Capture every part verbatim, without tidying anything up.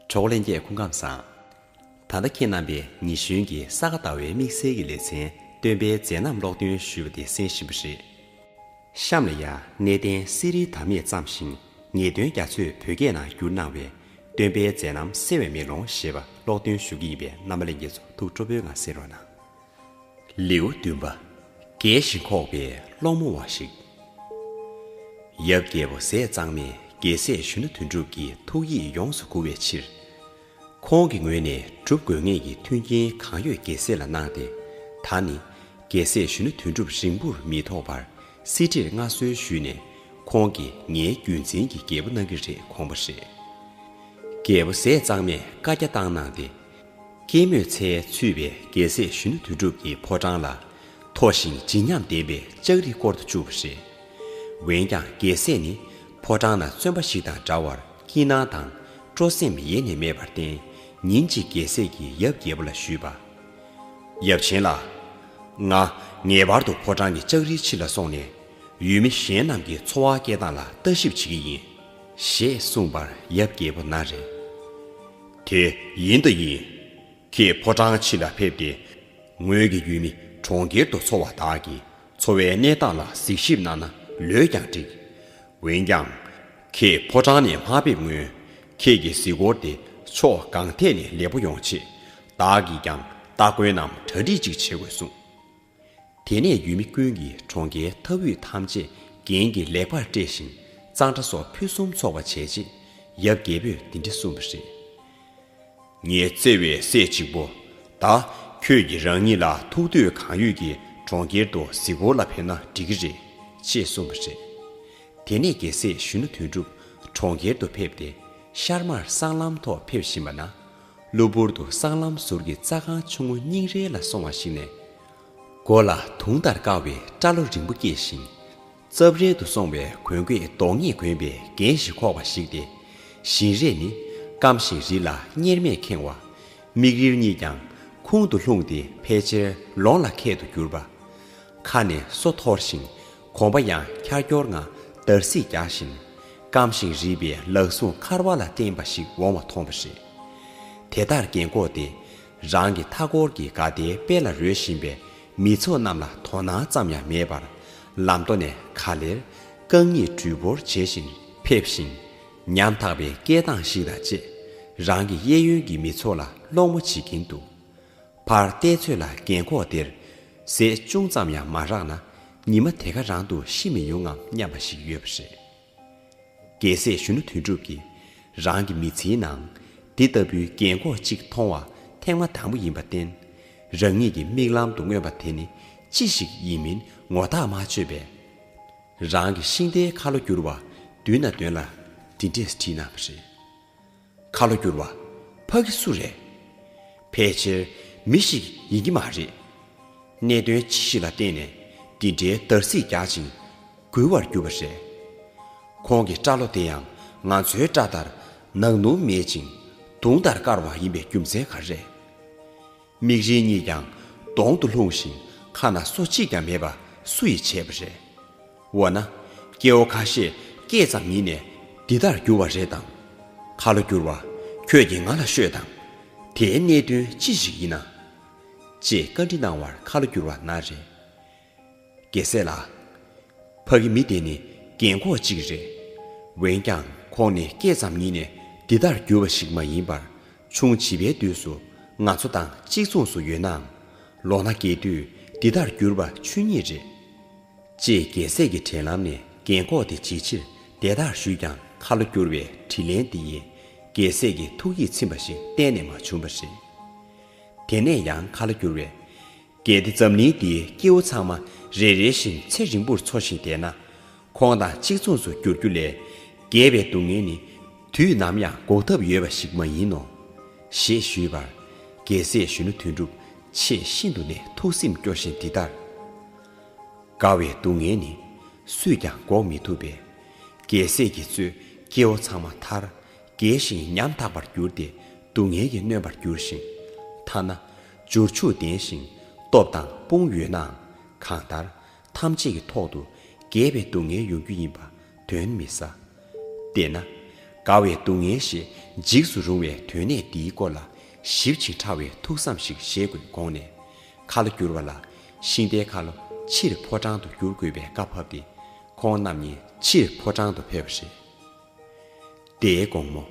གྲོགས་ལྷན་རྒྱས་སྐུ་ཁམས་བཟང་། ད་ལྟ་ཁྱེད་རྣམ་པས་ཉི་གཞོན་གྱི་ས་ག་ཟླ་བའི་དམིགས་བསལ་གྱི་ལེ་ཚན་སྟོན་པའི་མཛད་རྣམ་ཀློག་འདོན་ཞུས་པ་དེ་གསན་བཞིན་པ་རེད། གཤམ་ལ་ཡང་གནས་བརྟན་གསེར་རིའི་བདག་མེད་བརྩམས་ཤིང་ངེས་དོན་རྒྱ་མཚོས་བོད་སྐད་ནང་བསྒྱུར་གནང་བའི་སྟོན་པའི་མཛད་རྣམ་གསལ་བའི་མེ་ལོང་ཞེས་པ་ཀློག་འདོན་ཞུ་གི་ཡིན་པས་རྣམ་པ་ལྷན་རྒྱས་ཚོ་ཐུགས་སྤྲོ་པོའི་ངང་གསན་རོགས་གནང་། ལེའུ་བདུན་པ། རྒས་ཤིང་འཁོགས་པའི་སློང་མོ་བ་ཞིག་ཡབ་རྒྱལ་པོ་ཟས་གཙང་མས་རྒྱལ་སྲས་གཞོན་ནུ་དོན་གྲུབ་ཀྱི་ཐུགས་ཡིད་ཡོངས་སུ་མགུ་བའི་ཕྱིར། ཁོང་གི་ངོས་ནས་སྒྲུབ་དགོས་ངེས་ཀྱི་མཐུན་རྐྱེན་གང་ཡོད་རྒྱལ་སྲས་ལ་གནང་སྟེ། ད་ནི་རྒྱལ་སྲས་གཞོན་ནུ་དོན་གྲུབ་རིང་པོར་མི་ཐོགས་པར་གསེར་ཁྲིར་མངའ་གསོལ་ཞུས་ནས་ཁོང་གིས་ངའི་རྒྱུད་འཛིན་གྱི་རྒྱལ་པོ་གནང་གི་རེད་དགོངས་པ་རེད། རྒྱལ་པོ་ཟས་གཙང་མས་བཀའ་རྒྱ་བཏང་གནང་སྟེ། སྐྱེད་མོས་ཚལ་ཚུད་པའི་རྒྱལ་སྲས་གཞོན་ནུ་དོན་གྲུབ་ཀྱི་ཕོ་བྲང་ལ་མཐོ་ཞིང་བརྗིད་ཉམས་ལྡན་པའི་ལྕགས་རི་བསྐོར་དུ་བཅུག་པ་རེད། འོན་ཀྱང་རྒྱལ་སྲས་ནི་ཕོ་བྲང་ནང་བཙོན་པ་ཞིག་དང་འདྲ་བར་སྐྱིད་སྣང་དང་སྤྲོ་སེམས་ཡེ་ནས་མེད་པར་བརྟེན་ཉིན་གཅིག་རྒྱལ་སྲས་ཀྱིས་ཡབ་རྒྱལ་པོ་ལ་ཞུས་པ། ཡབ་ཆེན་ལགས། ང་ངེས་པར་དུ་ཕོ་བྲང་གི་ལྕགས་རིའི་ཕྱི་ལ་སོང་ནས་ཡུལ་མི་གཞན་རྣམས་ཀྱི་འཚོ་བ་སྐྱེལ་སྟངས་ལ་ལྟ་ཞིབ་བྱེད་ཀྱི་ཡིན། ཞེས་གསུངས་པར་ཡབ་རྒྱལ་པོ་ན་རེ། དེ་ཡིན་ད་ཡིན། ཁྱེད་ཕོ་བྲང་ཕྱི་ལ་ཕེབས་ཏེ། ངོས་ཀྱི་ཡུལ་མི་གྲོང་ཁྱེར་དུ་འཚོ་བ་དག་གི་འཚོ་བའི་གནས་སྟངས་ལ་གཟིགས་ཞིབ་གནང་ན་ལོས་ཀྱང་འགྲིག་འོན་ཀྱང་། ཁྱེད་ཕོ་བྲང་ནས་མ་ཕེབས་སྔོན། ཁྱེད་ཀྱི་གཟིགས་སྐོར་དེ་ཕྱོགས་གང་ཐད་ནས་ལེགས་པོ་ཡོང་ཆེད། བདག་གིས་ཀྱང་སྟ་གོན་ནམ་གྲ་སྒྲིག་ཅིག་བྱེད་དགོས་གསུངས། དེ་ནས་ཡུལ་མི་ཀུན་གྱིས་གྲོང་ཁྱེར་མཐའ་དབུས་ཐམས་ཅད་རྒྱན་གྱིས་ལེགས་པར་སྤྲས་ཤིང་གཙང་སྦྲ་སོགས་ཕུན་སུམ་ཚོགས་པ་བྱས་རྗེས་ཡབ་རྒྱལ་པོས་འདི་འདྲ་གསུངས་པ་རེད། ངའི་བརྩེ་བའི་སྲས་གཅིག་པོ། ད་ཁྱོད་ཀྱིས་རང་ཉིད་ལ་ཐུགས་འདོད་གང་ཡོད་ཀྱིས་གྲོང་ཁྱེར་དུ་གཟིགས་སྐོར་ལ་ཕེབས་ན་འགྲིག་གི་རེད། ཅེས་གསུངས་པ་རེད། དེ་ནས་རྒྱལ་སྲས་གཞོན་ནུ་དོན་གྲུབ་གྲོང་ཁྱེར་དུ་ཕེབས་ཏེ་ཤར་མར་སྲང་ལམ་ཐོག་ཕེབས་བཞིན་པ་ན། གློ་བུར་དུ་སྲང་ལམ་ཟུར་གྱི་རྩྭ་ཁང་ཆུང་ངུ་རྙིང་རལ་ལ་སོང་བ་ཞིག་ནས། མགོ་ལ་དུང་ལྟར་དཀར་བའི་སྐྲ་ལོ་རིང་པོ་སྐྱེས་ཤིང་། རྩབ་རལ་དུ་སོང་བའི་གོན་སྐད་གདོང་ངེས་གོན་པའི་རྒན་ཞིག་འཁོགས་པ་ཞིག་སྟེ། བཞིན་རས་ནི་སྐམ་ཞིང་རི་ལ་གཉེར་མས་ཁེངས་བ། མིག་རིལ་གཉིས་ཀྱང་ཁུང་དུ་ལྷུང་སྟེ་ཕལ་ཆེར་ལོང་ལ་ཁད་དུ་གྱུར་པ། ཁ་ནས་སོ་འཐོར་ཞིང་གོམ་པ་ཡང་འཁྱར་འཁྱོར་ངང་འདར་སིག་རྒྱག་བཞིན། སྐམ་ཞིང་རིད་པའི་ལག་ཟུང་འཁར་བ་ལ་བརྟེན་པ་ཞིག་འོང་བ་མཐོང་པ་རེད། དེ་ལྟར་རྒན་འཁོགས་དེ་རང་གི་མཐའ་འཁོར་གྱི་དགའ་བདེའི་དཔལ་ལ་རོལ་བཞིན་པའི་མི་ཚོགས་རྣམས་ལ་དོ་སྣང་ཙམ་ཡང་མེད་པར་ལམ་མདོ་ནས་ག་ལེར་རྐང་གཉིས་གྲུས་འབོར་བྱེད་བཞིན་ཕེབས་ཤིང་ཉམ་ཐག་པའི་སྐད་གདངས་ཤིག་དང་བཅས་རང་གི་གཡས་གཡོན་གྱི་མི་ཚོགས་ལ་སློང་མོ་བྱེད་ཀྱིན་འདུག་ཕར་བལྟས་ཚོད་ལ་རྒན་འཁོགས་དེར་ཟས་ཅུང་ཙམ་ཡང་མ་རག་ན་ཉི་མ་དེ་ག་རང་དུ་ཤི་མི་ཡོང་ངམ་སྙམ་པ་ཞིག་ཡོད་པ་རེད། རྒྱལ་སྲས་གཞོན་ནུ་དོན་གྲུབ་ཀྱིས་རང་གི་མི་ཚེའི་ནང་འདི་ལྟ་བུའི་རྒན་འཁོགས་གཅིག་མཐོང་བ་ཐེངས་མ་དང་པོ་ཡིན་པར་བརྟེན། རང་ཉིད་ཀྱི་མིག་ལམ་དུ་མངོན་པ་དེ་ནི་ཅི་ཞིག་ཡིན་མིན་ངོ་ཐག་མ་ཆོད་པས། རང་གི་ཤིང་རྟའི་ཁ་ལོ་བསྒྱུར་བ་མདུན་ན་དོན་ལ་འདི་འདྲས་དྲིས་གནང་བ་རེད། ཁ་ལོ་བསྒྱུར་བ། ཕ་གི་སུ་རེད། ཕལ་ཆེར་མི་ཞིག་ཡིན་གྱི་མ་རེད། གནད་དོན་ཅི་ཞིག་ལ་བརྟེན་ནས་འདི་འདྲའི་འདར་སིག་རྒྱག་ཅིང་འགུལ་བར་གྱུར་པ་རེད། ཁོང་གི་སྐྲ་ལོ་དེ་ཡང་ང་ཚོའི་སྐྲ་ལྟར་ནག་ནུབ་མེད་ཅིང་དུང་ལྟར་དཀར་བ་ཡིན་པའི་རྒྱུ་མཚན་ག་རེ་རེད། མིག་རིལ་གཉིས་ཀྱང་གདོང་དུ་ལྷུང་ཞིང་ཁ་ན་སོ་གཅིག་ཀྱང་མེད་པ་སུ་ཡིས་བྱས་པ་རེད། འོ་ན། སྐྱེ་བོ་ཁ་ཤས་སྐད་ཙམ་ཉིད་ནས་འདི་ལྟར་འགྱུར་བ་རེད་དམ། ཁ་ལོ་བསྒྱུར་བ། ཁྱོད་ཀྱིས་ང་ལ་ཤོད་དང་། དེའི་གནད་དོན་ཅི་ཞིག་ཡིན་ན། ཅེས་བཀའ་འདྲི་གནང་བར་ཁ་ལོ་བསྒྱུར་བ་ན་རེ། རྒྱལ་སྲས་ལགས། ཕ་གི་མི་དེ་ནི་རྒན་འཁོགས་གཅིག་རེད། འོན་ཀྱང་ཁོང་ནི་སྐད་ཙམ་ཉིད་ནས་འདི་ལྟར་འགྱུར་བ་ཞིག་མ་ཡིན་པར་ཆུང་བྱིས་པའི་དུས་སུ་ང་ཚོ་དང་གཅིག་མཚུངས་སུ་ཡོད་ནའང་ལོ་ན་རྒས་དུས་འདི་ལྟར་འགྱུར་བ་ཆོས་ཉིད་རེད། ཅེས་རྒྱལ་སྲས་ཀྱི་དྲན་ལམ་ནས་རྒན་འཁོགས་དེ་འཇིགས་ཕྱིར་དེ་ལྟར་ཞུས་ཀྱང་ཁ་ལོ་བསྒྱུར་བའི་དྲིས་ལན་དེ་ཡིས་རྒྱལ་སྲས་ཀྱི་ཐུགས་ཡིད་ཚིམ་པ་ཞིག་གཏན་ནས་མ་བྱུང་བ་རེད། དེ་ནས་ཡང་ཁ་ལོ་བསྒྱུར་བས། གལ་ཏེ་འཛམ་གླིང་འདིའི་སྐྱེ་བོ་ཚང་མ་རེ་རེ་བཞིན་ཚེ་རིང་པོར་འཚོ་ཞིང་བསྡད་ན། ཁོང་དང་གཅིག་མཚུངས་སུ་འགྱུར་རྒྱུ་ལས། རྒས་པའི་སྡུག་བསྔལ་ནི་དུས་ནམ་ཡང་འགོག་ཐབས་ཡོད་པ་ཞིག་མ་ཡིན་ནོ། ཞེས་ཞུས་པར། རྒྱལ་སྲས་གཞོན་ནུ་དོན་གྲུབ་ཆེས་ཤིན་ཏུ་ནས་ཐུགས་སེམས་སྐྱོ་ཞིང་འདི་ལྟར། རྒ་བའི་སྡུག་བསྔལ་ནི་སུས་ཀྱང་འགོག་མི་ཐུབ་པས། རྒྱལ་སྲས་ཀྱིས་གཙོས་སྐྱེ་བོ་ཚང་མ་མཐར་རྒས་ཤིང་ཉམ་ཐག་པར་གྱུར་ཏེ་སྡུག་བསྔལ་གྱིས་གནོན་པར་འགྱུར་ཞིང་། ཐ་ན་འབྱོར་ཕྱུག་ལྡན་ཞིང་སྟོབས་དང་དཔུང་ཡོད་ནའང་གང་ལྟར་ཐམས་ཅད་ཀྱི་ཐོག་ཏུ་རྒས་པའི་སྡུག་བསྔལ་ཡོང་རྒྱུ་ཡིན་པ་གདོན་མི་ཟ། དེས་ན། རྒ་བའི་སྡུག་བསྔལ་ཞེས་ འཇིགས་སུ་རུང་བའི་དོན་གནད་འདིའི་སྐོར་ལ་ཞིབ་ཅིང་ཕྲ་བའི་ཐུགས་བསམ་ཞིག་བཞེས་དགོས་དགོངས་ནས། ཁ་ལོ་བསྒྱུར་བ་ལ་ཤིང་རྟའི་ཁ་ལོ་ཕྱིར་ཕོ་བྲང་དུ་བསྒྱུར་དགོས་པའི་བཀའ་ཕབ་སྟེ། ཁོང་རྣམ་གཉིས་ཕྱིར་ཕོ་བྲང་དུ་ཕེབས་པ་རེད། དེའི་དགོང་མོ།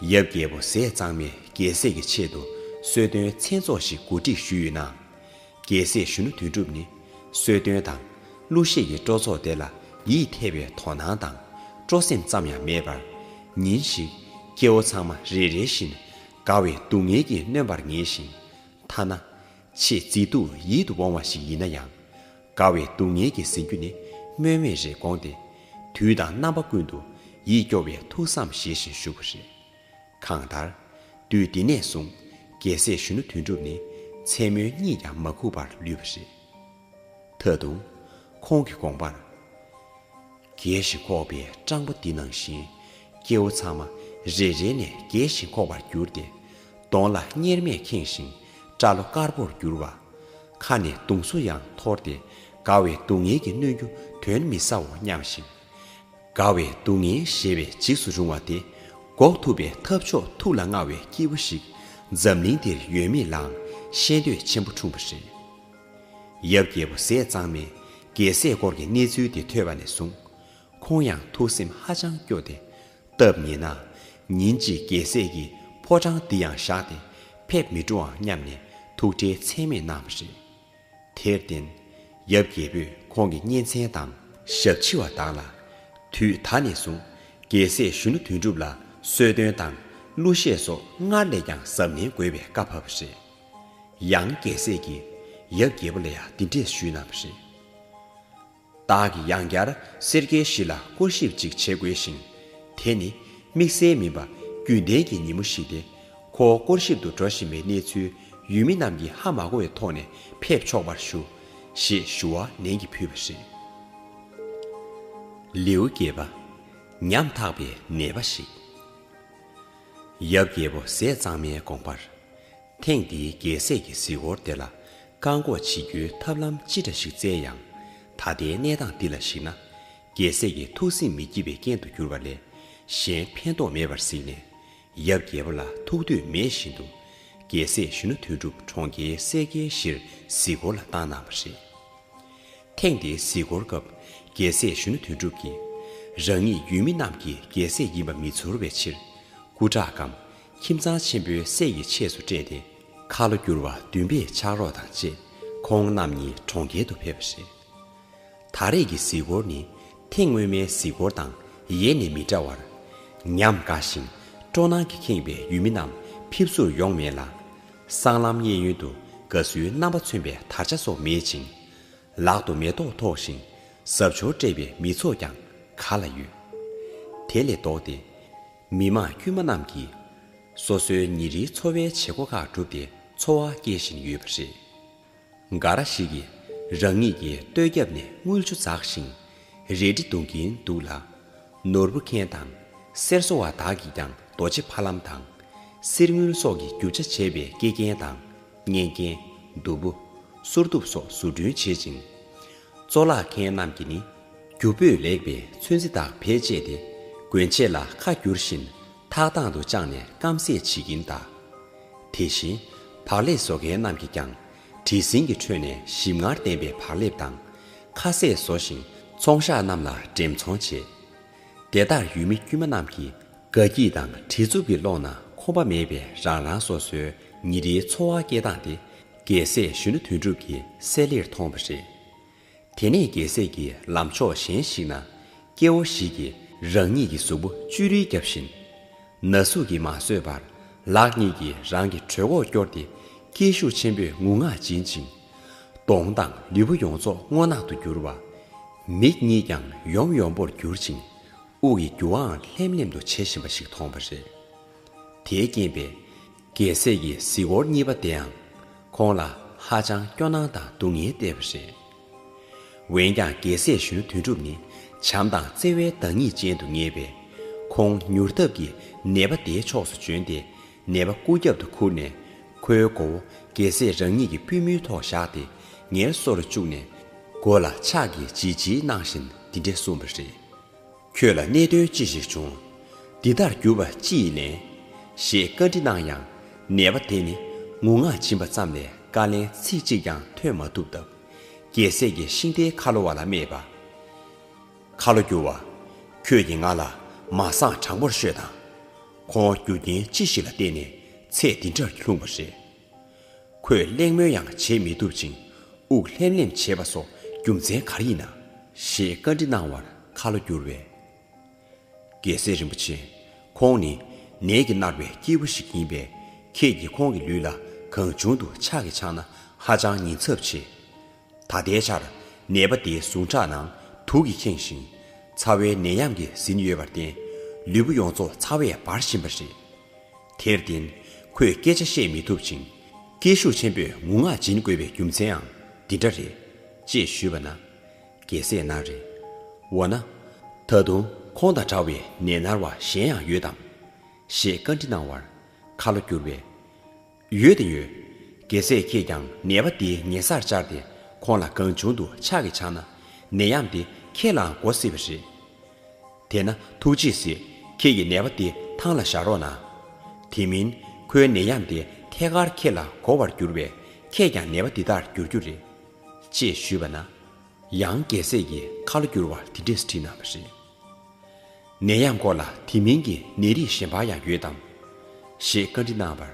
ཡབ་རྒྱལ་པོ་ཟས་གཙང་མས་རྒྱལ་སྲས་ཀྱི་ཆེད་དུ་གསོལ་སྟོན་མཚན་ཚོགས་ཤིག་གོ་སྒྲིག་ཞུས་ཡོད་ན། རྒྱལ་སྲས་གཞོན་ནུ་དོན་གྲུབ་ནི་གསོལ་སྟོན་དང་གླུ་གཞས་ཀྱི་སྤྲོ་ཚོགས་དེ་ལ་ཡིད་ཐེབས་པའི་དོ་སྣང་དང་སྤྲོ་སེམས་ཙམ་ཡང་མེད་པར། ཉིན་ཞིག་སྐྱེ་བོ་ཚང་མ་རེ་རེ་བཞིན་དགའ་བའི་སྡུག་བསྔལ་གྱིས་ནོན་པར་ངེས་ཤིང་། ཐ་ན། ཆེས་མཛེས་སྡུག་ཡིད་དུ་འོང་བ་ཞིག་ཡིན་ན་ཡང་། དགའ་བའི་སྡུག་བསྔལ་གྱིས་ཟིན་རྒྱུ་ནི་སྨོས་མེད་རེད་དགོངས་ཏེ། དུས་དང་རྣམ་པ་ཀུན་ཏུ་ཡིད་སྐྱོ་བའི་ཐུགས་བསམ་བཞེས་བཞིན་བཞུགས་པ་རེད། གང་ལྟར། དུས་འདི་ནས་བཟུང་རྒྱལ་སྲས་གཞོན་ནུ་དོན་གྲུབ་ནི་མཚན་མོ་གཉིད་ཀྱང་མ་ཁུག་པར་ལུས་པ་རེད། ད་དུང་། ཁོང་གི་དགོངས་པར། རྒྱས་ཤིང་ཁོག་པའི་སྤྲང་པོ་འདི་ནང་བཞིན། སྐྱེ་བོ་ཚང་མ་རེ་རེ་ནས་རྒྱས་ཤིང་ཁོག་པར་གྱུར་ཏེ། གདོང་ལ་གཉེར་མས་ཁེངས་ཤིང་སྐྲ་ལོ་དཀར་པོར་གྱུར་བ། ཁ་ནས་མདུང་སོ་ཡང་འཐོར་ཏེ་དགའ་བའི་སྡུག་བསྔལ་གྱིས་གནོན་རྒྱུ་དོན་མི་ཟའོ་སྙམ་ཞིང་། དགའ་བའི་སྡུག་བསྔལ་ཞེས་པའི་འཇིགས་སུ་རུང་བ་དེ་འགོག་ཐུབ་པའི་ཐབས་མཆོག་ཐུགས་ལ་མངའ་བའི་སྐྱེས་བུ་ཞིག་འཛམ་གླིང་འདིར་ཡོད་མེད་ལའང་ཤེས་འདོད་ཆེན་པོ་འཁྲུངས་པ་རེད། ཡབ་རྒྱལ་པོ་ཟས་གཙང་མས་རྒྱལ་སྲས་སྐོར་གྱི་གནས་ཚུལ་དེ་ཐོས་པ་ནས་བཟུང་། ཁོང་ཡང་ཐུགས་སེམས་ཧ་ཅང་སྐྱོ་སྟེ། སྟབས་ཉེས་ན། ཉིན་གཅིག་རྒྱལ་སྲས་ཀྱིས་ཕོ་བྲང་འདི་ཡང་བཞག་སྟེ་ཕེབས་མི་འགྲོའང་སྙམ་ནས་ཐུགས་ཁྲལ་ཚད་མེད་གནང་བ་རེད། དེར་བརྟེན། ཡབ་རྒྱལ་པོས་ཁོང་གི་གཉེན་ཚན་དང་ཞབས་ཕྱི་བ་དག་ལ། དུས་ད་ནས་བཟུང་རྒྱལ་སྲས་གཞོན་ནུ་དོན་གྲུབ་ལ་གསོལ་སྟོན་དང་གླུ་གཞས་སོགས་སྔར་ལས་ཀྱང་གཟབ་ནན་དགོས་པའི་བཀའ་ཕབ་པ་རེད། ཡང་རྒྱལ་སྲས་ཀྱིས་ཡབ་རྒྱལ་པོ་ལ་ཡང་འདི་འདྲས་ཞུས་གནང་བ་རེད། བདག་གིས་ཡང་བསྐྱར་སེར་སྐྱའི་གཞི་ལ་སྐོར་ཞིབ་ཅིག་བྱེད་དགོས་ཤིང་། དེ་ནི་དམིགས་བསལ་མིན་པ་རྒྱུན་ལྡན་གྱི་ཉིན་མོ་ཞིག་སྟེ། ཁོ་སྐོར་ཞིབ་ཏུ་འགྲོ་བཞིན་པའི་གནས་ཚུལ་ཡུལ་མི་རྣམས་ཀྱིས་ཧ་མ་གོ་བའི་ཐོག་ནས་ཕེབས་ཆོག་པར་ཞུ། ཞེས་ཞུ་བ་ནན་གྱིས་ཕུལ་བ་རེད། ལེའུ་བརྒྱད་པ། ཉམ་ཐག་པའི་ནད་པ་ཞིག་ཡབ་རྒྱལ་པོ་ཟས་གཙང་མའི་དགོངས་པར། ཐེངས་འདིའི་རྒྱལ་སྲས་ཀྱི་གཟིགས་སྐོར་དེ་ལ་བཀག་འགོག་བྱེད་རྒྱུའི་ཐབས་ལམ་ཅི་འདྲ་ཞིག་བཙལ་ཡང་། ད་ལྟའི་གནས་སྟངས་འདི་ལ་གཞིགས་ན། རྒྱལ་སྲས་ཀྱི་ཐུགས་སེམས་མི་སྐྱིད་པའི་རྐྱེན་དུ་གྱུར་པ་ལས་གཞན་ཕན་ཐོགས་མེད་པར་གཟིགས་ནས། ཡབ་རྒྱལ་པོ་ལ་ཐུགས་འདོད་མེད་བཞིན་དུ། རྒྱལ་སྲས་གཞོན་ནུ་དོན་གྲུབ་གྲོང་ཁྱེར་སེར་སྐྱའི་གཞིར་གཟིགས་སྐོར་ལ་བཏང་གནང་བ་རེད། ཐེངས་འདིའི་གཟིགས་སྐོར་སྐབས་རྒྱལ་སྲས་གཞོན་ནུ་དོན་གྲུབ་ཀྱིས། རང་ཉིད་ཡུལ་མི་རྣམས་ཀྱི་རྒྱལ་སྲས་ཡིན་པ་མི་ཚོར་བའི་ཕྱིར། སྐུ་དྲག་གམ་ཁྱིམ་ཚང་ཆེན་པོའི་སྲས་ཀྱི་ཆས་སུ་སྤྲས་ཏེ། ཁ་ལོ་བསྒྱུར་བ་བདུན་པའི་ཕྱག་རོགས་དང་བཅས་ཁོང་རྣམ་གཉིས་གྲོང་ཁྱེར་དུ་ཕེབས་པ་རེད། ད་རེས་ཀྱི་གཟིགས་སྐོར་ནི་ཐེངས་སྔོན་མའི་གཟིགས་སྐོར་དང་ཡེ་ནས་མི་འདྲ་བར། ཉམས་དགའ་ཞིང་སྤྲོ་སྣང་གིས་ཁེངས་པའི་ཡུལ་མི་རྣམས་ཕེབས་བསུར་ཡོང་མེད་ལ། སྲང་ལམ་གཡས་གཡོན་དུ་དགའ་བསུའི་རྣམ་པ་མཚོན་པའི་དར་ཆ་སོགས་མེད་ཅིང་། ལག་ཏུ་མེ་ཏོག་ཐོགས་ཤིང་གཟབ་མཆོར་སྤྲས་པའི་མི་ཚོགས་ཀྱང་ག་ལ་ཡོད། དེ་ལས་ལྡོག་སྟེ། མི་དམངས་དཀྱུས་མ་རྣམས་ཀྱིས་སོ་སོའི་ཉིན་རེའི་འཚོ་བའི་བྱེད་སྒོ་ཁག་བསྒྲུབས་ཏེ་འཚོ་བ་སྐྱེལ་བཞིན་ཡོད་པ་རེད། འགའ་རེ་ཞིག་གིས་རང་ཉིད་ཀྱི་ལྟོ་རྒྱབ་ནས་དངུལ་ཆུ་འཛག་ཞིང་རལ་གྲི་རྡུང་གིན་འདུག་ལ། ནོར་བུ་མཁན་དང་གསེར་བཟོ་བ་དག་གིས་ཀྱང་རྡོ་རྗེ་ཕ་ལམ་དང་། གསེར་དངུལ་སོགས་ཀྱི་རྒྱུ་ཆ་བྱས་པའི་སྐེ་རྒྱན་དང་། སྙན་རྒྱན། གདུ་བུ། གསུར་གདུབ་སོགས་བཟོ་སྐྲུན་བྱེད་ཅིང་། གཙོ་ལག་མཁན་རྣམས་ཀྱིས་ནི། རྒྱུ་སྤུས་ལེགས་པའི་ཚོན་རྩི་དག་བེད་སྤྱད་དེ། གོན་ཆས་ལ་ཁ་བསྒྱུར་བཞིན་ཐག་ཐག་ཏུ་བཅངས་ནས་སྐམ་བསྲེས་བྱེད་ཀྱིན་གདའ། དེ་བཞིན་བག་ལེབ་བཟོ་མཁན་རྣམས་ཀྱིས་ཀྱང་བྲེ་སྲིན་གྱི་ཁྲོད་ནས་ཞིམ་མངར་ལྡན་པའི་བག་ལེབ་དང་ཁ་ཟས་བཟོ་ཞིང་ཚོང་ཤག་རྣམས་ལ་འགྲེམས་ཚོང་བྱེད། དེ་ལྟར་ཡུལ་མི་དཀྱུས་མ་རྣམས་ཀྱིས་དགའ་སྐྱིད་དང་བྲེལ་འཚུབ་ཀྱི་ཀློང་ན་ཁོམ་པ་མེད་པའི་རང་རང་སོ་སོའི་ཉིན་རེའི་འཚོ་བ་སྐྱེལ་སྟངས་དེ་རྒྱལ་སྲས་གཞོན་ནུ་དོན་གྲུབ་ཀྱིས་གསལ་ལེར་མཐོང་བ་རེད། དེ་ནས་རྒྱལ་སྲས་ཀྱིས་ལམ་ཕྱོགས་གཞན་ཞིག་ན། སྐྱེ་བོ་ཞིག་གིས་རང་ཉིད་ཀྱི་གཟུགས་པོ་བཅུད་རིལ་བརྒྱབ་བཞིན། ན་ཟུག་གིས་མ་བཟོད་པར་ལག་གཉིས་ཀྱིས་རང་གི་གྲོད་ཁོག་སྐྱོར་ཏེ་སྐད་ཤུགས་ཆེན་པོས་ངུ་ངག་འབྱིན་ཅིང་། གདོང་དང་ལུས་པོ་ཡོངས་རྫོགས་སྔོ་ནག་ཏུ་གྱུར་བ། མིག་གཉིས་ཀྱང་ཡོམ་ཡོམ་པོར་གྱུར་ཅིང་། དབུགས་ཀྱི་རྒྱུ་བའང་ལྷེམ་ལྷེམ་དུ་བྱེད་བཞིན་པ་ཞིག་མཐོང་བ་རེད། དེའི་རྐྱེན་པས། རྒྱལ་སྲས་ཀྱི་གཟིགས་སྐོར་གཉིས་པ་དེའང་ཁོང་ལ་ཧ་ཅང་སྐྱོ་སྣང་དང་སྡུག་བསྔལ་བསྟན་པ་རེད། འོན་ཀྱང་རྒྱལ་སྲས་གཞོན་ནུ་དོན་གྲུབ་ནི་བྱམས་དང་བརྩེ་བའི་བདག་ཉིད་ཅན་དུ་ངེས་པས། ཁོང་མྱུར་སྟབས་ཀྱིས་ནད་པ་དེའི་ཕྱོགས་སུ་བྱོན་ཏེ་ནད་པ་སྐུ་རྒྱབ་ཏུ་ཁུར་ནས་ཁོའི་མགོ་བོ་རྒྱལ་སྲས་རང་ཉིད་ཀྱི་པུས་མོའི་ཐོག་བཞག་སྟེ་ངལ་གསོ་རུ་བཅུག་ནས་མགོ་ལ་ཕྱག་གིས་བརྗིད་བརྗིད་གནང་བཞིན་འདི་འདྲས་གསུངས་པ་རེད། ཁྱོད་ལ་གནད་དོན་ཅི་ཞིག་བྱུང་། འདི་ལྟར་གྱུར་པ་ཅི་ཡིན་ནས། ཞེས་བཀའ་འདྲི་གནང་ཡང་། ནད་པ་དེ་ནི་ངུ་ངག་འབྱིན་པ་ཙམ་ལས་བཀའ་ལན་ཚིག་གཅིག་ཀྱང་ཐོན་མ་ཐུབ་སྟབས། རྒྱལ་སྲས་ཀྱིས་ཤིང་རྟའི་ཁ་ལོ་བ་ལ་སྨྲས་པ། ཁ་ལོ་བསྒྱུར་བ། ཁྱོད་ཀྱིས་ང་ལ་མ་གསང་དྲང་པོར་ཤོད་དང་། ཁོང་རྒྱུ་རྐྱེན་ཅི་ཞིག་ལ་བརྟེན་ནས་ཚེ་འདི་འདྲར་ལྷུང་བ་རེད། ཁོས་གླེང་མོལ་ཡང་བྱེད་མི་ཐུབ་ཅིང་དབུགས་ལྷེམ་ལྷེམ་བྱེད་པ་སོགས་རྒྱུ་མཚན་ག་རེ་ཡིན་ན། ཞེས་བཀའ་འདྲི་གནང་བར་ཁ་ལོ་བསྒྱུར་བས། རྒྱལ་སྲས་རིན་པོ་ཆེ། ཁོང་ནི་ནད་ཀྱིས་མནར་བའི་སྐྱེས་བུ་ཞིག་ཡིན་པས། ཁྱེད་ཀྱིས་ཁོང་གི་ལུས་ལ་གང་བྱུང་དུ་ཕྱག་གིས་འཆང་ན་ཧ་ཅང་ཉེན་ཚབས་ཆེ། ད་ལྟའི་ཆར་ནད་པ་དེའི་ཟུངས་ཁྲག་ནང་དུག་གིས་ཁེངས་ཤིང་། ཚ་བའི་ནད་ཡམས་ཀྱིས་ཟིན་ཡོད་པར་བརྟེན། ལུས་པོ་ཡོངས་རྫོགས་ཚ་བས་འབར་བཞིན་པ་རེད། དེར་བརྟེན། ཁོས་སྐད་ཆ་བཤད་མི་ཐུབ་ཅིང་། སྐད་ཤུགས་ཆེན་པོས་ངུ་ངག་འབྱིན་དགོས་པའི་རྒྱུ་མཚན་ཡང་འདི་འདྲ་རེད། ཅེས་ཞུས་པ་ན། རྒྱལ་སྲས་ན་རེ། འོ་ན། ད་དུང་ཁོང་དང་འདྲ་བའི་ནད་མནར་བ་གཞན་ཡང་ཡོད་དམ། ཞེས་བཀའ་འདྲི་གནང་བར་ཁ་ལོ་བསྒྱུར་བས། ཡོད་དང་ཡོད། རྒྱལ་སྲས་ཁྱེད་ཀྱང་ནད་པ་དེའི་ཉེ་སར་བཅར་ཏེ་ཁོང་ལ་གང་བྱུང་དུ་ཕྱག་གིས་འཆང་ན་ནད་ཡམས་དེ་ཁྱེད་ལའང་འགོ་སྲིད་པ་རེད། དེས་ན་ཐུགས་རྗེས་གཟིགས། ཁྱེད་ཀྱིས་ནད་པ་དེ་ཐང་ལ་བཞག་རོགས་གནང་། དེ་མིན་ཁོའི་ནད་ཡམས་དེ་ཐད་ཀར་ཁྱེད་ལ་འགོ་བར་འགྱུར་བས། ཁྱེད་ཀྱང་ནད་པ་འདི་དག་འགྱུར་རྒྱུ་རེད། ཅེས་ཞུས་པ་ན། ཡང་རྒྱལ་སྲས་ཀྱིས་ཁ་ལོ་བསྒྱུར་བར་འདི་འདྲས་དྲིས་གནང་བ་རེད། ནད་ཡམས་སྐོར་ལ་དེ་མིན་གྱི་ནད་རིགས་གཞན་པ་ཡང་ཡོད་དམ། ཞེས་བཀའ་འདྲི་གནང་བར།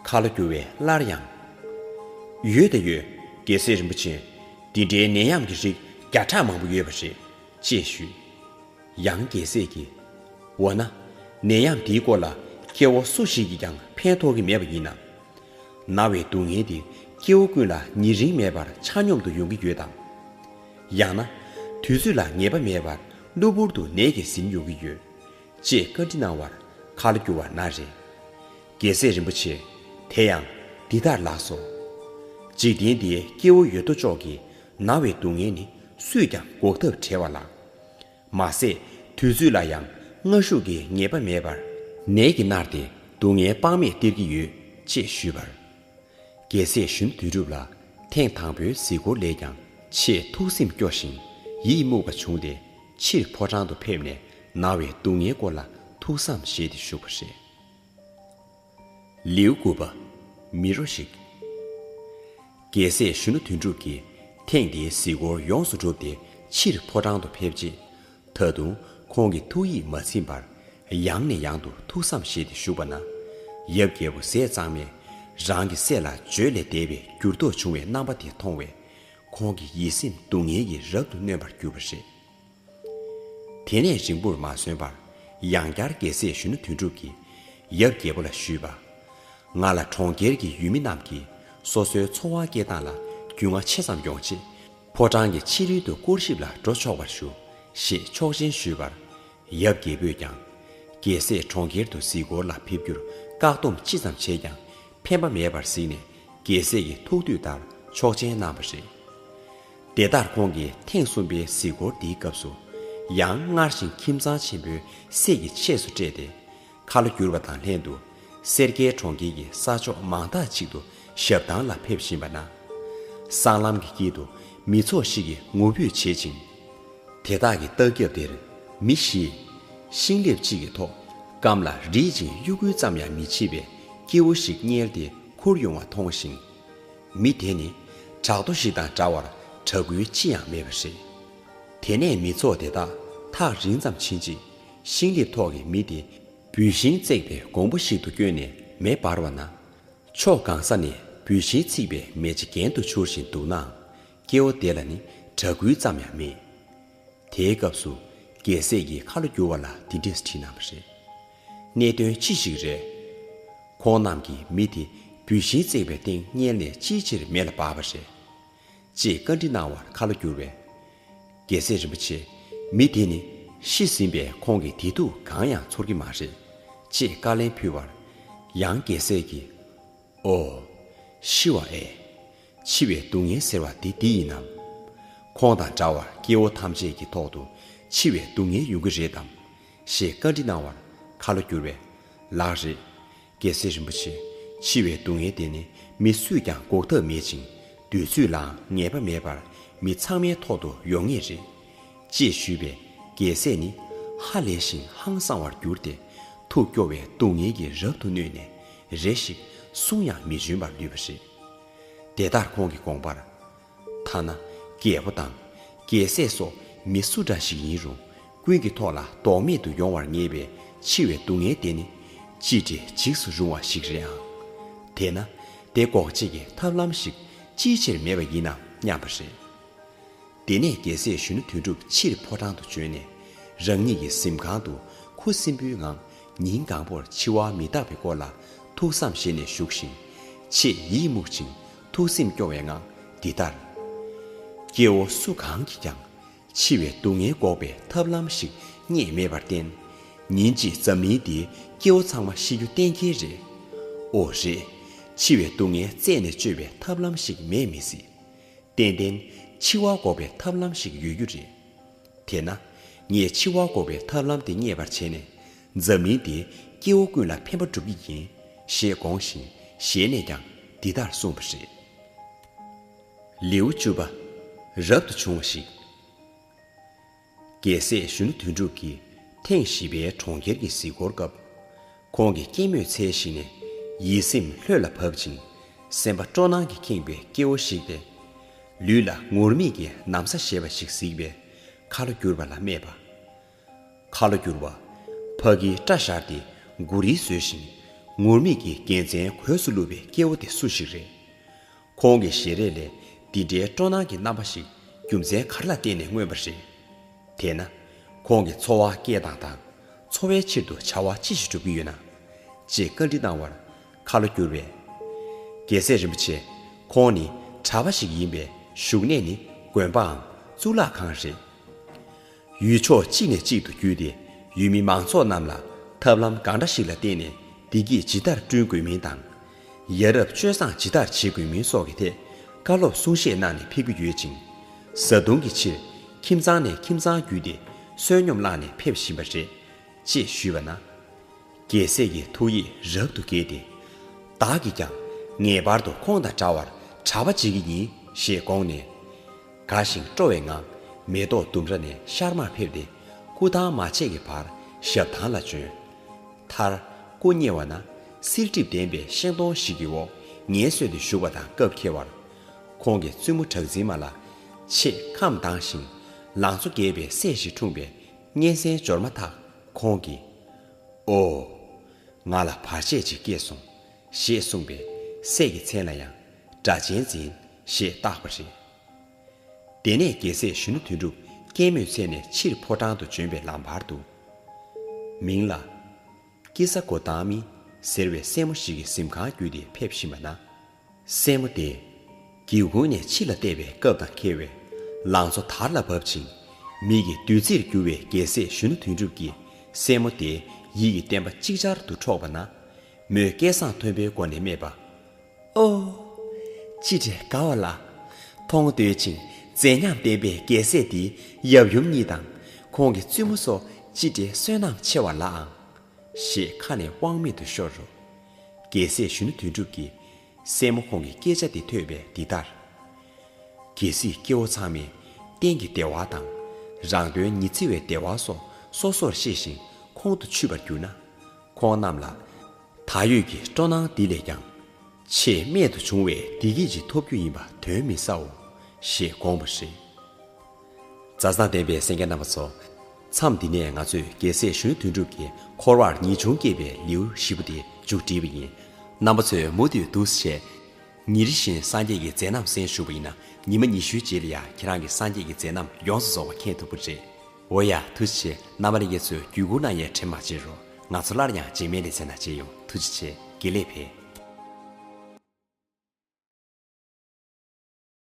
ཁ་ལོ་བསྒྱུར་བས་སླར་ཡང་། ཡོད་དང་ཡོད། རྒྱལ་སྲས་རིན་པོ་ཆེ། འདི་འདྲའི་ནད་ཡམས་ཀྱི་རིགས་བརྒྱ་ཕྲག་མང་པོ་ཡོད་པ་རེད། ཅེས་ཞུས། ཡང་རྒྱལ་སྲས་ཀྱིས། འོ་ན། ནད་ཡམས་འདིའི་སྐོར་ལ་སྐྱེ་བོ་སུ་ཞིག་གིས་ཀྱང་ཕན་ཐོགས་ཀྱི་མེད་པ་ཡིན་ནམ། ན་བའི་སྡུག་བསྔལ་འདི་སྐྱེ་བོ་ཀུན་ལ་ཉེ་རིང་མེད་པར་ཆ་སྙོམས་སུ་ཡོང་གི་ཡོད་དམ། ཡང་ན། དུས་ཚོད་ལ་ངེས་པ་མེད་པར་གློ་བུར་དུ་ནད་ཀྱིས་ཟིན་ཡོང་གི་ཡོད། ཅེས་བཀའ་འདྲི་གནང་བར་ཁ་ལོ་བསྒྱུར་བ་ན་རེ། རྒྱལ་སྲས་རིན་པོ་ཆེ། དེ་ཡང་འདི་ལྟར་ལགས་སོ། འཇིག་རྟེན་འདིའི་སྐྱེ་བོ་ཡོད་དོ་ཅོག་གིས་ན་བའི་སྡུག་བསྔལ་ནི་སུས་ཀྱང་འགོག་ཐབས་བྲལ་བ་ལགས། མ་ཟད་དུས་ཚོད་ལ་ཡང་སྔ་གཞུག་གི་ངེས་པ་མེད་པར་ནད་ཀྱིས་མནར་ཏེ་སྡུག་བསྔལ་དཔག་མེད་སྟེར་གྱི་ཡོད། ཅེས་ཞུས་པར། རྒྱལ་སྲས་གཞོན་ནུ་དོན་གྲུབ་ལ་ཐེངས་དང་པོའི་གཟིགས་སྐོར་ལས་ཀྱང་ཆེས་ཐུགས་སེམས་སྐྱོ་ཞིང་ཡིད་མུག་པ་བྱུང་སྟེ་ཕྱིར་ཕོ་བྲང་དུ་ཕེབས་ནས་ན་བའི་སྡུག་བསྔལ་སྐོར་ལ་ཐུགས་བསམ་བཞེས་ཏེ་བཞུགས་པ་རེད། ལེའུ་དགུ་པ། མི་རོ་ཞིག་རྒྱལ་སྲས་གཞོན་ནུ་དོན་གྲུབ་ཀྱིས་ཐེངས་འདིའི་གཟིགས་སྐོར་ཡོངས་སུ་གྲུབ་སྟེ་ཕྱིར་ཕོ་བྲང་དུ་ཕེབས་རྗེས། ད་དུང་ཁོང་གི་ཐུགས་ཡིད་མ་ཚིམ་པར་ཡང་ནས་ཡང་དུ་ཐུགས་བསམ་བཞེས་ཏེ་བཞུགས་པ་ན། ཡབ་རྒྱལ་པོ་ཟས་གཙང་མས་རང་གི་སྲས་ལ་བརྗོད་ལས་འདས་པའི་འགྱུར་ལྡོག་བྱུང་བའི་རྣམ་པ་དེ་མཐོང་བས། ཁོང་གི་ཡིད་སེམས་སྡུག་བསྔལ་གྱིས་རབ་ཏུ་གནོན་པར་གྱུར་པ་རེད། དེ་ནས་རིང་པོར་མ་སོན་པར་ཡང་བསྐྱར་རྒྱལ་སྲས་གཞོན་ནུ་དོན་གྲུབ་ཀྱིས་ཡབ་རྒྱལ་པོ་ལ་ཞུས་པ། ང་ལ་གྲོང་ཁྱེར་གྱི་ཡུལ་མི་རྣམས་ཀྱིས་སོ་སོའི་འཚོ་བ་སྐྱེལ་སྟངས་ལ་རྒྱུས་མངའ་ཆེ་ཙམ་ཡོང་ཆེད། ཕོ་བྲང་གི་ཕྱི་རོལ་དུ་སྐོར་ཞིབ་ལ་འགྲོ་ཆོག་པར་ཞུ། ཞེས་ཆོག་མཆན་ཞུས་པར། ཡབ་རྒྱལ་པོས་ཀྱང་། རྒྱལ་སྲས་གྲོང་ཁྱེར་དུ་གཟིགས་སྐོར་ལ་ཕེབས་རྒྱུར་བཀག་སྡོམ་ཅི་ཙམ་བྱས་ཀྱང་ཕན་པ་མེད་པར་གཟིགས་ནས། རྒྱལ་སྲས་ཀྱི་ཐུགས་འདོད་ལྟར་ཆོག་མཆན་གནང་བ་རེད། དེ་ལྟར་ཁོང་གིས་ཐེངས་གསུམ་པའི་གཟིགས་སྐོར་འདིའི་སྐབས་སུ། ཡང་སྔར་བཞིན་ཁྱིམ་ཚང་ཆེན་པོའི་སྲས་ཀྱི་ཆས་སུ་སྤྲས་ཏེ། ཁ་ལོ་བསྒྱུར་བ་དང་ལྷན་དུ་སེར་སྐྱའི་གྲོང་ཁྱེར་གྱི་ས་ཕྱོགས་མང་དག་ཅིག་ཏུ་ཞབས་ཐང་ལ་ཕེབས་བཞིན་པ་ན། སྲང་ལམ་གྱི་དཀྱིལ་དུ་མི་ཚོགས་ཤིག་གིས་ངུ་འབོད་བྱེད་ཅིང་། དེ་དག་གི་ལྟག་རྒྱབ་དེར་མི་བཞིས་ཤིང་ལེབ་ཅིག་གི་ཐོག་སྐམ་ལ་རིད་ཅིང་གཡོ་འགུལ་ཙམ་ཡང་མི་བྱེད་པའི་སྐྱེ་བོ་ཞིག་དམྱལ་ཏེ་ཁུར་ཡོང་བ་མཐོང་ཞིང་། མི་དེ་ནི་བྲག་རྡོ་ཞིག་དང་འདྲ་བར་གྲག་འགུལ་ཅི་ཡང་མེད་པ་རེད། དེ་ནས་མི་ཚོགས་དེ་དག་ཐག་རིང་ཙམ་ཕྱིན་རྗེས་ཤིང་ལེབ་ཐོག་གི་མི་དེ་བུད་ཤིང་བརྩེགས་པའི་གོང་བུ་ཞིག་ཏུ་བསྐྱོན་ནས་མེ་འབར་བ་ན། ཕྱོགས་གང་ས་ནས་བུད་ཤིང་འཚིག་པའི་མེ་ལྕེ་གྱེན་དུ་འཕྱུར་བཞིན་འདུག་ནའང་སྐྱེ་བོ་དེ་ལ་ནི་གྲག་འགུལ་ཙམ་ཡང་མེད། དེའི་སྐབས་སུ་རྒྱལ་སྲས་ཀྱིས་ཁ་ལོ་བསྒྱུར་བ་ལ་འདི་འདྲས་དྲིས་གནང་བ་རེད། གནད་དོན་ཅི་ཞིག་རེད། ཁོང་རྣམས་ཀྱིས་མི་དེ་བུད་ཤིང་བརྩེགས་པའི་སྟེང་དམྱལ་ནས་ཅིའི་ཕྱིར་མེ་ལ་འབར་བ་རེད། ཅེས་བཀའ་འདྲི་གནང་བར་ཁ་ལོ་བསྒྱུར་བས། རྒྱལ་སྲས་རིན་པོ་ཆེ། མི་དེ་ནི་ཤི་ཟིན་པས་ཁོང་གིས་བདེ་སྡུག་གང་ཡང་ཚོར་གྱི་མ་རེད། ཅེས་བཀའ་ལན་ཕུལ་བར། ཡང་རྒྱལ་སྲས་ཀྱིས། ཨོ། ཤི་བ་ཨེ། འཆི་བའི་སྡུག་བསྔལ་ཟེར་བ་འདི་འདི་ཡིན་ནམ། ཁོང་དང་འདྲ་བར་སྐྱེ་བོ་ཐམས་ཅད་ཀྱི་ཐོག་ཏུ་འཆི་བའི་སྡུག་བསྔལ་ཡོང་གི་རེད་དམ། ཞེས་བཀའ་འདྲི་གནང་བར་ཁ་ལོ་བསྒྱུར་བས། ལགས་རེད། རྒྱལ་སྲས་རིན་པོ་ཆེ། འཆི་བའི་སྡུག་བསྔལ་དེ་ནི་མི་སུས་ཀྱང་འགོག་ཐབས་མེད་ཅིང་དུས་ཚོད་ལའང་ངེས་པ་མེད་པར་མི་ཚང་མའི་ཐོག་ཏུ་ཡོང་ངེས་རེད། ཅེས་ཞུས་པས་རྒྱལ་སྲས་ནི་ཧ་ལས་ཤིང་ཧང་སངས་པར་གྱུར་ཏེ། ཐུགས་སྐྱོ་བའི་སྡུག་བསྔལ་གྱིས་རབ་ཏུ་གནོད་ནས་རེ་ཞིག་གསུང་ཡང་མི་འབྱོན་པར་ལུས་པ་རེད། དེ་ལྟར་ཁོང་གི་དགོངས་པར། ཐ་ན་རྒྱལ་པོ་དང་རྒྱལ་སྲས་སོགས་མི་སུ་འདྲ་ཞིག་ཡིན་རུང་ཀུན་གྱི་ཐོག་ལ་ལྡོག་མེད་དུ་ཡོང་བར་ངེས་པའི་འཆི་བའི་སྡུག་བསྔལ་དེ་ནི་ཅི་འདྲའི་འཇིགས་སུ་རུང་བ་ཞིག་རེད་ཨང་། དེས་ན་དེ་འགོག་བྱེད་ཀྱི་ཐབས་ལམ་ཞིག་ཅིའི་ཕྱིར་མེད་པ་ཡིན་ནམ་སྙམ་པ་རེད། དེ་ནས་རྒྱལ་སྲས་གཞོན་ནུ་དོན་གྲུབ་ཕྱིར་ཕོ་བྲང་དུ་བྱོན་ནས་རང་ཉིད་ཀྱི་གཟིམ་ཁང་དུ་ཁུ་སིམ་པོའི་ངང་ཉིན་གང་པོར་འཆི་བ་མི་རྟག་པའི་སྐོར་ལ་ཐུགས་བསམ་བཞེས་ནས་བཞུགས་ཤིང་ཆེས་ཡིད་མུག་ཅིང་ཐུགས་སེམས་སྐྱོ་བའི་ངང་འདི་ལྟར། སྐྱེ་བོ་སུ་གང་གིས་ཀྱང་འཆི་བའི་སྡུག་བསྔལ་འགོག་པའི་ཐབས་ལམ་ཞིག་རྙེད་མེད་པར་བརྟེན། ཉིན་གཅིག་འཛམ་གླིང་འདིའི་སྐྱེ་བོ་ཚང་མ་ཤི་རྒྱུ་གཏན་འཁེལ་རེད། ཨོ་རེད། འཆི་བའི་སྡུག་བསྔལ་རྩད་ནས་གཅོད་པའི་ཐབས་ལམ་ཞིག་མེད་མི་སྲིད། ཏན་ཏན་འཆི་བ་འགོག་པའི་ཐབས་ལམ་ཞིག་ཡོད་རྒྱུ་རེད། དེས་ན། ངས་འཆི་བ་འགོག་པའི་ཐབས་ལམ་དེ་རྙེད་པར་བྱས་ནས། འཛམ་གླིང་འདིའི་སྐྱེ་བོ་ཀུན་ལ་ཕན་པ་སྒྲུབ་ཀྱི་ཡིན། ཞེས་དགོངས་ཤིང་ཞལ་ནས་ཀྱང་འདི་ལྟར་གསུངས་པ་རེད། ལེའུ་བཅུ་པ། རབ་ཏུ་བྱུང་བ་ཞིག་རྒྱལ་སྲས་གཞོན་ནུ་དོན་གྲུབ་ཀྱིས་ཐེངས་བཞི་པའི་གྲོང་ཁྱེར་གྱི་གཟིགས་སྐོར་སྐབས། ཁོང་གིས་སྐྱེད་མོས་ཚལ་ཞིག་ནས་ཡིད་སེམས་ལྷོད་ལ་བབས་ཤིང་སེམས་པ་སྤྲོ་སྣང་གིས་ཁེངས་པའི་སྐྱེ་བོ་ཞིག་སྟེ། ལུས་ལ་ངུར་སྨྲིག་གི་ན་བཟའ་བཞེས་པ་ཞིག་གཟིགས་པས་ཁ་ལོ་བསྒྱུར་བ་ལ་སྨྲས་པ། ཁ་ལོ་བསྒྱུར་བ། ཕ་གིའི་སྐྲ་བཞར་ཏེ་མགོ་རིལ་བཟོས་ཤིང་ངུར་སྨྲིག་གི་རྒྱལ་མཚན་གོས་སུ་བཀླུབས་པའི་སྐྱེ་བོ་དེ་སུ་ཞིག་རེད། ཁོང་གི་ཞལ་རས་ལས་འདི་འདྲའི་སྤྲོ་སྣང་གི་རྣམ་པ་ཞིག་རྒྱུ་མཚན་ག་རེ་ལ་བརྟེན་ནས་མངོན་པ་རེད། དེས་ན། ཁོང་གིས་འཚོ་བ་སྐྱེལ་སྟངས་དང་། འཚོ་བའི་ཕྱིར་དུ་བྱ་བ་ཅི་ཞིག་སྒྲུབ་ཀྱི་ཡོད་ན། ཅེས་བཀའ་འདྲི་གནང་བར། ཁ་ལོ་བསྒྱུར་བས། རྒྱལ་སྲས་རིན་པོ་ཆེ། ཁོང་ནི་གྲྭ་པ་ཞིག་ཡིན་པས་བཞུགས་གནས་ནི་དགོན་པའམ་གཙུག་ལག་ཁང་རེད། ཡུལ་ཕྱོགས་གཅིག་ནས་གཅིག་ཏུ་བརྒྱུད་དེ་ཡུལ་མི་མང་ཚོགས་རྣམས་ལ་ཐབས་ལམ་གང་འདྲ་ཞིག་ལ་བརྟེན་ནས་བདེ་སྐྱིད་ཇི་ལྟར་བསྐྲུན་དགོས་མིན་དང་། ཡ་རབས་སྤྱོད་བཟང་ཇི་ལྟར་བྱེད་དགོས་མིན་སོགས་ཀྱི་ཐད་བཀའ་སློབ་གསུང་བཤད་གནང་ནས་ཕེབས་ཀྱི་ཡོད་ཅིང་། བཟའ་བཏུང་གི་ཕྱིར་ཁྱིམ་ཚང་ནས་ཁྱིམ་ཚང་བརྒྱུད་དེ་བསོད་སྙོམས་བླངས་ནས་ཕེབས་བཞིན་པ་རེད། ཅེས་ཞུས་པ་ན། རྒྱལ་སྲས་ཀྱི་ཐུགས་ཡིད་རབ་ཏུ་དགྱེས་ཏེ། བདག་གིས་ཀྱང་ངེས་པར་དུ་ཁོང་དང་འདྲ་བར་གྲྭ་པ་བྱེད་ཀྱི་ཡིན་ཞེས་དགོངས་ནས། དགའ་ཞིང་སྤྲོ་བའི་ངང་མེ་ཏོག་ལྡུམ་ར་ནས་ཤར་མར་ཕེབས་ཏེ་སྐུ་ཐང་མ་ཆད་ཀྱི་བར་ཞབས་ཐང་ལ་བྱོན། མཐར་སྐུ་བསྙེལ་བ་ན་བསིལ་གྲིབ་ལྡན་པའི་ཤིང་སྡོང་ཞིག་གི་འོག་ངལ་གསོས་ཏེ་བཞུགས་པ་དང་སྐབས་འཁེལ་བར། ཁོང་གི་བཙུན་མོ་གྲགས་འཛིན་མ་ལ་ཆེས་ཁམས་དྭངས་ཤིང་ལང་ཚོ་རྒྱས་པའི་སྲས་ཤིག་འཁྲུངས་པའི་སྙན་གསན་འབྱོར་མ་ཐག་ཁོང་གིས། ཨོ། ང་ལ་བར་ཆད་ཅིག་སྐྱེས་སོང་། ཞེས་གསུངས་པས་སྲས་ཀྱི་མཚན་ལ་ཡང་སྒྲ་གཅན་འཛིན་ཞེས་བཏགས་པ་རེད། དེ་ནས་རྒྱལ་སྲས་གཞོན་ནུ་དོན་གྲུབ་སྐྱེད་མོས་ཚལ་ནས་ཕྱིར་ཕོ་བྲང་དུ་བྱོན་པའི་ལམ་བར་དུ། མིང་ལ། ཀི་ས་གོ་ཏ་མི་ཟེར་བའི་སྲས་མོ་ཞིག་གི་གཟིམ་ཁང་བརྒྱུད་དེ་ཕེབས་བཞིན་པ་ན། སྲས་མོ་དེ། སྒེའུ་ཁུང་ནས་ཕྱི་ལ་བལྟས་པའི་སྐབས་དང་འཁེལ་བའི་ལང་ཚོ་དར་ལ་བབས་ཤིང་། མིག་གི་བདུད་རྩིར་གྱུར་བའི་རྒྱལ་སྲས་གཞོན་ནུ་དོན་གྲུབ་ཀྱིས་སྲས་མོ་དེའི་ཡིད་ཀྱི་བརྟན་པ་ཅིག་ཅར་དུ་འཕྲོག་པ་ན། མོས་སྐད་གསང་མཐོན་པོའི་སྒོ་ནས་སྨྲས་པ། ཨོ། ཅི་འདྲའི་དགའ་བ་ལ། མཐོང་འདོད་ཅིང་མཛེས་ཉམས་ལྡན་པའི་རྒྱལ་སྲས་འདིའི་ཡབ་ཡུམ་གཉིས་དང་ཁོང་གི་བཙུན་མོ་སོགས་ཅི་འདྲའི་བསོད་ནམས་ཆེ་བ་ལ་ཨང་། ཞེས་ཁ་ནས་དབང་མེད་དུ་ཤོར་རོ། རྒྱལ་སྲས་གཞོན་ནུ་དོན་གྲུབ་ཀྱིས་སྲས་མོ་ཁོང་གི་སྐད་ཆ་དེ་ཐོས་པས་འདི་ལྟར། གལ་སྲིད་སྐྱེ་བོ་ཚང་མས་གཏན་གྱི་བདེ་བ་དང་། རང་དོན་ཉི་ཚེ་བའི་བདེ་བ་སོགས་སོ་སོར་ཤེས་ཤིང་ཁོང་དུ་ཆུད་པར་གྱུར་ན། ཁོང་རྣམས་ལ་ད་ཡོད་ཀྱི་སྤྲོ་སྣང་འདི་ལས་ཀྱང་ཆེས་རྨད་དུ་བྱུང་བའི་བདེ་སྐྱིད་ཅིག་ཐོབ་རྒྱུ་ཡིན་པ་དོན་མི་ཟའོ། ཞེས་དགོངས་པ་རེད། མཛའ་བརྩེ་ལྡན་པའི་གསན་མཁན་རྣམ་པ་ཚོ། མཚམས་འདི་ནས་ང་ཚོས་རྒྱལ་སྲས་གཞོན་ནུ་དོན་གྲུབ་ཀྱི་འཁོར་བར་ངེས་འབྱུང་སྐྱེས་པའི་ལེའུ་བཞི་པོ་དེ་མཇུག་བསྒྲིལ་བ་ཡིན། རྣམ་པ་ཚོས་མུ་མཐུད་འདུག་སེ་བྱས། ཉིན་རེ་བཞིན་སངས་རྒྱས་ཀྱི་མཛད་རྣམ་གསན་ཞུ་བ་ཡིན་ན། ཉི་མ་ཉི་ཤུའི་རྗེས་ལ་ཡང་ཁྱེད་རང་གི་སངས་རྒྱས་ཀྱི་མཛད་རྣམ་ཡོངས་སུ་རྫོགས་པ་མཁྱེན་ཐུབ་ཀྱི་རེད། འོ་ཡ། ཐུགས་རྗེ་ཆེ། རྣམ་པ་ལྷན་རྒྱས་ཚོས་བརྒྱུད་སྐུར་གནང་ཡས་དྲན་པ་བརྗེད་རོགས། ང་ཚོ་སླར་ཡང་རྗེས་མའི་ལེ་ཚན་ནང་མཇལ་ཡོང་། ཐུགས་རྗེ་ཆེ། དགེ་ལེགས་འཕེལ།